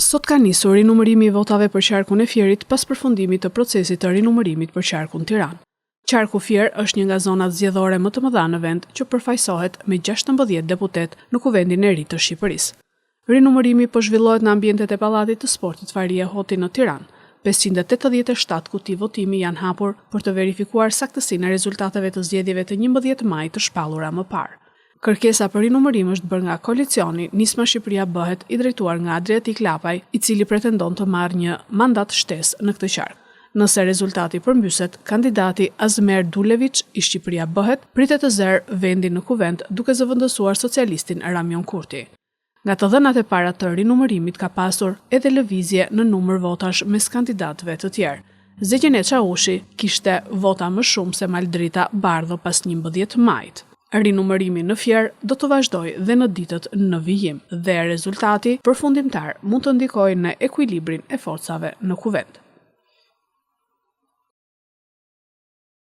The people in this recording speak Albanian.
Sot ka nisur rinumërimi i votave për qarkun e Fierit pas përfundimit të procesit të rinumërimit për qarkun Tiranë. Qarku Fier është një nga zonat zgjedhore më të mëdha në vend që përfaqësohet me 16 deputetë në Kuvendin e ri të Shqipërisë. Rinumërimi po zhvillohet në ambientet e Pallatit të Sportit Fahrije Hoti në Tiranë. 587 kuti votimi janë hapur për të verifikuar saktësinë e rezultateve të zgjedhjeve të 11 majit të shpallura më parë. Kërkesa për rinumërim është bërë nga koalicioni Nisma Shqipëria Bëhet i drejtuar nga Adriatik Lapaj, i cili pretendon të marrë një mandat shtesë në këtë qark. Nëse rezultati përmbyset, kandidati Azmer Duleviç i Shqipëria Bëhet pritet të zërë vendin në Kuvend duke zëvendësuar socialistin Ramion Kurti. Nga të dhënat e para të rinumërimit ka pasur edhe lëvizje në numër votash mes kandidatëve të tjerë. Zegjine Çaushi kishte vota më shumë se Maldrita Bardho pas 11 majit. Rinumërimi në Fier do të vazhdojë dhe në ditët në vijim dhe rezultati përfundimtar mund të ndikojë në ekuilibrin e forcave në Kuvend.